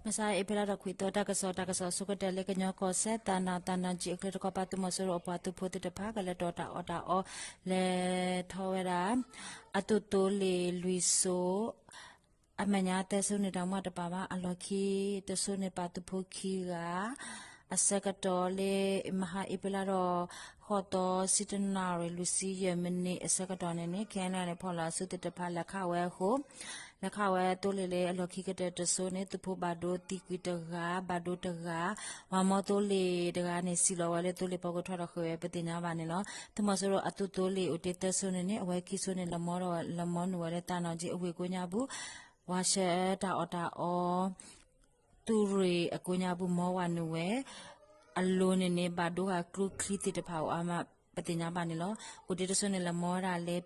မုၢ်ဆါအ့ဖြ့လါထီၣ်ခွံသီ တၢ်ကစီၣ်, တၢ်ကစီၣ်ဆိကတၢၢ်လၢကညီကီၢ်စဲၣ် သးနၢ် သးနၢ်ကၠံအချၢတခီပၤ သုးမီၤစိရိၤအပှၤသုးဖိသ့ၣ်တဖၣ် ကလဲၤထီၣ်တၢ်အီၣ်တၢ်အီ လဲၤထီၣ်ဝဲဒၣ် အသုးသိလ့ၣ်လွံၢ်စိ အမဲာ်ညါသၢစိန့ၣ် တၢ်မူတပာ်ဘၣ် အလီၢ်ခံတစိန့ၣ် ပာ်သုးဖိခံဂၤ အဆၢကတီၢ်လၢ မဟါအ့ဖြ့လါထီၣ်ဃိးသီ ဆံတၢနၣ်ရံၣ် လွံၢ်ဆံယဲၢ်မံးနံးအဆၢကတီၢ်န့ၣ်န့ၣ် ခဲအံၤန့ၣ် ဖီၣ်လီၤအစုသ့ၣ်တဖၣ်လဲၤခးဝဲအဃိ လဲၤခးဝဲသိလ့ၣ်လၢအလီၢ်ခံကတၢၢ်တစိန့ၣ် သုးဖိဘၣ်ဒိသံကွံာ်တဂၤ ဘၣ်ဒိတဂၤ ဝၤမီသိလ့ၣ်တဂၤန့ၣ် စံၣ်လီၤဝဲလၢသိလ့ၣ်ဖီခိၣ်ထီၣ်ဒီးဃ့ၢ်ဝဲ ပသ့ၣ်ညါဘၣ်န့ၣ်လီၤ. သုးမီၤစိရိၤအသုးသိလ့ၣ်အိၣ်တ့ၢ်သၢစိန့ၣ်န့ၣ် အဝဲခံစိန့ၣ် လီၤမီဒီး လီၤမီနုာ်ဝဲလၢသးနီၣ်ကၠံအဝ့ၢ်ကိးညါပူၤ ဝၤဆှၢတၢ်အီၣ်တၢ်အီ သုးရ့ၣ်အကိးညါပူၤ မီဝၤနုာ်ဝဲ အလိၤန့ၣ်န့ၣ် ဘၣ်ဒိဂၤကျိချံသ့ၣ်တဖၣ်အိၣ်အါမး ပသ့ၣ်ညါဘၣ်န့ၣ်လီၤ. အိၣ်တ့ၢ်တစိန့ၣ် လီၤမီဝဲဒၣ်လၢ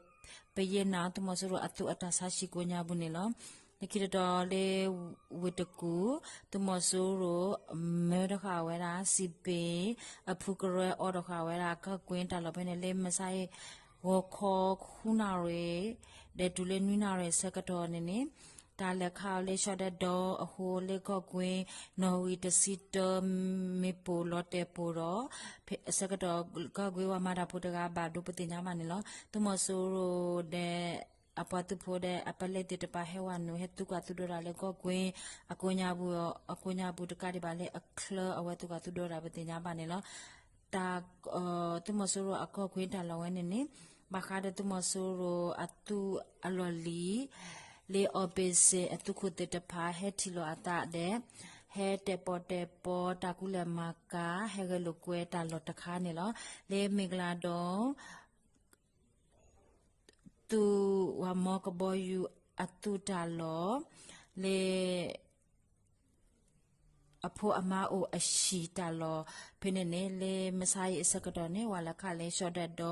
ပယဲၢ်နၣ် သုးမီၤစိရိၤအသုးအတၢ်ဆါဟံၣ်ကိးညါပူၤန့ၣ်လီၤ. လၢခံတတီၤလၢ ဝ့ၢ်တကူၣ် သုးမီၤစိရိၤ မၢတဃာ်ဝဲဒၣ် စံးပ့ၤ အဖုကရၢအီၣ်တဃာ်ဝဲဒၣ် ကီၢ်ကွ့တၢ်လီၢ်ဖဲန့ၣ် လၢမုၢ်ဆါအံၤ ဂီၤခီဃုနၣ်ရံၣ် ဒီးတုၤလၢနွံနၣ်ရံၣ်အဆၢကတီၢ်န့ၣ်န့ၣ် တၢ်လဲၤခးအီၤလၢ ရှီၣ်ဒၢဒိအဃိ လၢကီၢ်ကွ့ နီၣ်ဂံၢ်တဆံတၢ မ့ၣ်ပိၢ်လီၤတဲာ်ပိၢ်ဒီး အဆၢကတီၢ် ကီၢ်ကွ့ဝၤမၤတၢ်ဖိတဂၤဘၣ်ဒိ ပသ့ၣ်ညါဘၣ်န့ၣ်လီၤ. သုးမီၤစိရိၤဒီး အပှၤသုးဖိဒီးအပလဲသ့ၣ်တဖၣ် ဟဲဝၤနုာ် ဟဲသုးကွၢ်သုးဒိးတၢ်လၢကီၢ်ကွ့ အကိးညါပူၤ အကိးညါပူၤတကးဒံးဘၣ်လၢအချၢအဝဲသုးကွၢ်သုးဒိးတၢ် ပသ့ၣ်ညါဘၣ်န့ၣ်လီၤ. တၢ် သုးမီၤစိရိၤအကီၢ်ကွ့တၢ်လီၢ်ဝဲန့ၣ်န့ၣ် ဘၣ်ဃးဒီးသုးမီၤစိရိၤအသုးအလီၢ်လံၤ လၢ operation အသုးခိၣ်သ့ၣ်တဖၣ် ဟဲထံၣ်လိာ်အသးဒီး ဟဲတဲာ်ပီၣ်တဲာ်ပီ တၢ်ကူလဲၤမၤကၤ ဟဲဂဲၤလိာ်ကွဲတၢ်လီၢ်တခါန့ၣ်လီၤ. လၢမ့ၢ်ကလၤဒီး သုးဝၤမီကဘီယူၤအသုးတၢ်လီၢ် လၢ အဖိအမါအိၣ်အဟံၣ်တၢ်လီၢ် ဖဲန့ၣ်န့ၣ် လၢမုၢ်ဆါအံၤအဆၢကတီၢ်န့ၣ် ဝၤလဲၤခးလၢ ရှီၣ်ဒၢဒိ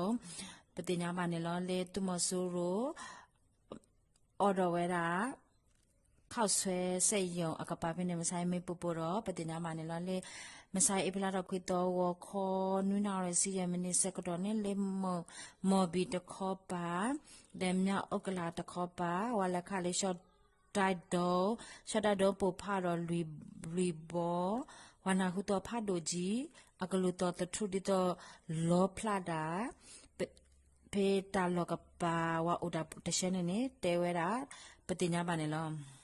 ပသ့ၣ်ညါဘၣ်န့ၣ်လီၤ. လၢသုးမီၤစိရိၤ အီၣ်ဒီးဝဲဒၣ် ခီၣ်ဆွဲစဲးယိၤအကပၤဖဲန့ၣ် မုၢ်ဆါအံၤမ့ၣ်ပိၢ်ပိၢ်ဒီး ပသ့ၣ်ညါဘၣ်န့ၣ်လီၤ. လၢ မုၢ်ဆါအံၤအ့ဖြ့လါထီၣ်ခွံသီ ဂီၤခီ နွံနၣ်ရံၣ် ဆံယဲၢ်မံးနံးဆၢကတီၢ်န့ၣ် လၢ မီၢ်ဘံၣ်တခီပၤ ဒီးမၠၣ်အူကလးတခီပၤ ဝၤလဲၤခးလၢ ရှီၣ်ဒၢဒိ ရှီၣ်ဒၢဒိပိၢ်ဖးဒီးလွံၢ်ဘီ ဝၤနၢ်ဟူသီဖးဒိၣ်ကၠံ အကလုၢ်သီသထူၣ်ဒ်သိးလီဖျးဒၣ် ဖဲတၢ်လီၢ်ကပၤဝဲအိၣ်တၢ်တဆၢန့ၣ်န့ၣ် တဲဝဲဒၣ် ပသ့ၣ်ညါဘၣ်န့ၣ်လီၤ.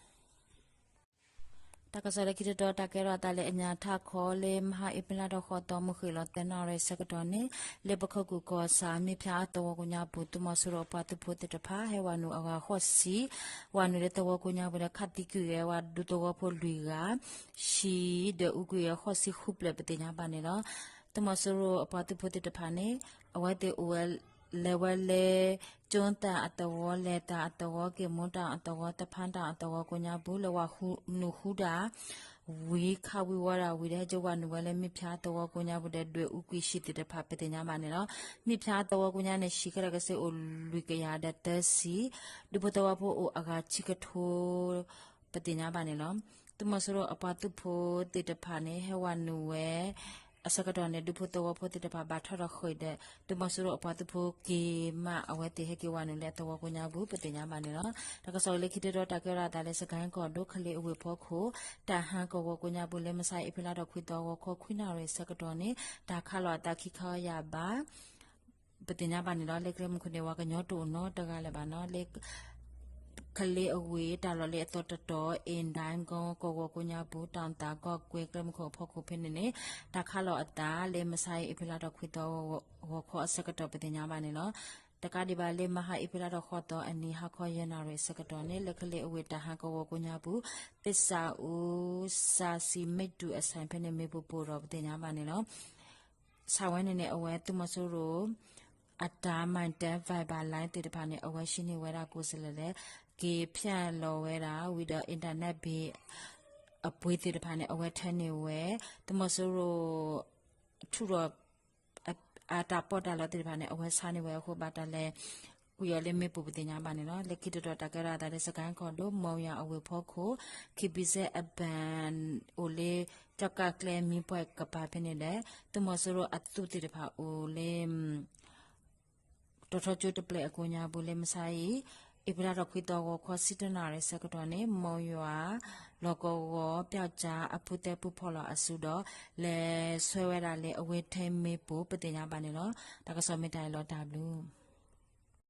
တၢ်ကစီၣ်လၢခံတတီၤ တၢ်ကဲထီၣ်အသးလၢအညါထးခီ လၢမဟါအ့ဖြ့လါထီၣ်ဃိးသီ မုၢ်ဃ့ၢ်လီၤသၢနၣ်ရံၣ်ဆၢကတီၢ်န့ၣ် လၢပခိၣ်ကူၣ်ကီၢ်ဆၣ် မ့ၢ်ဖၠါသဝီကိးညါပူၤ သုးမီၤစိရိၤအပှၤသုးဖိသ့ၣ်တဖၣ် ဟဲဝၤနုာ်အဂၤဃိးဆံ ဝၤနုာ်လၢသဝီကိးညါပူၤဒီး ခးသံကွံာ်ဂဲၤဝၤဒူသဝီဖိလွံၢ်ဂၤ ဟံၣ်ဒီးအူကွံာ်ဂဲၤဃိးဆံဃုဖျၢၣ် ပသ့ၣ်ညါဘၣ်န့ၣ်လီၤ. သုးမီၤစိရိၤအပှၤသုးဖိသ့ၣ်တဖၣ်န့ၣ် အဝဲသ့ၣ်အိၣ်ဝဲ လဲၤဝဲလၢ ကၠိသၣ်အသဝီ လဲၤသၣ်အသဝီ က့ၢ်မူတၢ်အသဝီ သဖါတၢ်အသဝီကိးညါပူၤ လဲၤဝၤနုာ်ဃုဒၣ် ဝံၤခးဝံၤဝီဒၣ်ဝံၤဒီး ဟဲက့ၤဝၤနုာ်ဝဲလၢမ့ၢ်ဖၠါသဝီကိးညါပူၤဒီး ဒွဲၣ်အူကွံာ်ဟံၣ်သ့ၣ်တဖၣ် ပသ့ၣ်ညါဘၣ်န့ၣ်လီၤ. မ့ၢ်ဖၠါသဝီကိးညါန့ၣ် ဟံၣ်ခဲလၢာ်ကစ့အိၣ်လွံၢ်ကယၤဒီးသၢဆံ ဒူဖိသဝီဖိအိၣ်အဂၤဆံကထိ ပသ့ၣ်ညါဘၣ်န့ၣ်လီၤ. သုးမီၤစိရိၤအပှၤသုးဖိသ့ၣ်တဖၣ်န့ၣ် ဟဲဝၤနုာ်ဝဲ အဆၢကတီၢ်န့ၣ် ဒူဖိသဝီဖိသ့ၣ်တဖၣ်ဘၣ်ထီၣ်ထီၣ်ဃ့ၢ်ဒီး သုးမီၤစိရိၤအပှၤသုးဖိက့ၤမး အဝဲသ့ၣ်ဟဲက့ၤဝၤနုာ်လၢအသဝီကိးညါပူၤ ပသ့ၣ်ညါဘၣ်န့ၣ်လီၤ. တၢ်ကစီၣ်လၢခံတတီၤ တၢ်ကဲထီၣ်အသးလၢ စကဲၣ်ကီၢ်ဒိၣ် ကလ့အဝ့ၢ်ဖီခိၣ် တၢ်ဟါကဝီၤကိးညါပူၤ လၢမုၢ်ဆါအ့ဖြ့လါထီၣ်ခွံသီ ဂီၤခီခွံနၣ်ရံၣ်ဆၢကတီၢ်န့ၣ် တၢ်ခးလီၤအသးခံခီယၢ်ဘး ပသ့ၣ်ညါဘၣ်န့ၣ်လီၤ. လၢကျဲမုၢ်ခိၣ်န့ၣ် ပှၤကညီတအိၣ်နီတဂၤလၢၤဘၣ်နီၤ လၢ ကလ့အဝ့ၢ် တၢ်လီၢ်လၢအသီတတီၤ အ့ၣ်ဒၣ်ကီၢ် ကဝီၤကိးညါပူၤ တၢ်သးကီၢ်ကွဲ ကျဲမုၢ်ခိၣ်အဖီခိၣ်ဖဲန့ၣ်န့ၣ် တၢ်ခးလီၤအသးလၢမုၢ်ဆါအံၤ အ့ဖြ့လါထီၣ်ခွံသီ ဂီၤခီအဆၢကတီၢ် ပသ့ၣ်ညါဘၣ်န့ၣ်လီၤ. တကးဒံးဘၣ်လၢမဟါအ့ဖြ့လါထီၣ်ဃိးသီ အနံၤဟါခီယဲၢ်နၣ်ရံၣ်အဆၢကတီၢ်န့ၣ် လၢကလ့အဝ့ၢ် တၢ်ဟါကဝီၤကိးညါပူၤ သ့ၣ်စၣ်အူ စၣ်စံမ့ၣ်တူၣ်အဆၣ်ဖဲန့ၣ် မ့ၣ်ပိၢ်ပိၢ်ဒီး ပသ့ၣ်ညါဘၣ်န့ၣ်လီၤ. ဆၣ်ဝဲန့ၣ်န့ၣ် အဝဲသုးမီၤစိရိၤ အတၢ်မၤတၢ် fiber line သ့ၣ်တဖၣ်န့ၣ် အဝဲဟံးန့ၢ်ဝဲဒၣ်ကိးစလၢ်လဲၣ် က့ၤဖျဲၣ်လီၤဝဲဒၣ် ဝံၤဒီး internet bill အပှ့ၤသ့ၣ်တဖၣ်န့ၣ် အဝဲထၢန့ၢ်ဝဲ သုးမီၤစိရိၤ ထူၣ်ဒီး အတၢ်ပီးတၢ်လီသ့ၣ်တဖၣ်န့ၣ် အဝဲဆါန့ၢ်ဝဲအဃိ ဘၣ်တၢ်လဲၤကွံာ်အီၤလၢမ့ၣ်ပိၢ် ပသ့ၣ်ညါဘၣ်န့ၣ်လီၤ. လၢခံတတီၤ တၢ်ကဲထီၣ်အသးလၢ စကဲၣ်ကီၢ်ဒိၣ် မီယၤအဝ့ၢ်ဖီခိၣ် ခံဘံစဲအဘၣ် အိၣ်လၢ ကၠီၣ်ကးကျဲမံပှဲၤကပၤဖဲန့ၣ်ဒီး သုးမီၤစိရိၤအသုးသ့ၣ်တဖၣ်အိၣ်လၢ တီၤထီကၠိတပျဲၢ်အကိးညါပူၤ လၢမုၢ်ဆါအံၤ အ့ဖြ့လါထီၣ်ခွံသီ ဂီၤခီဆံတၢနၣ်ရံၣ်ဆၢကတီၢ်န့ၣ် မိၢ်ယွၤ လီၢ်ကဝီၤ ပျောက်ကျား အဖုသဲဖုဖီၣ်လီၤအစုဒီး လဲၤဆှၢဝဲဒၣ်လၢအဝ့ၢ် ထိန်းမင်းပူၤ ပသ့ၣ်ညါဘၣ်န့ၣ်လီၤ. တၢ်ကစီၣ်မ့ၢ်တၢ်အံၤလီၤ တၢ်ဘျုး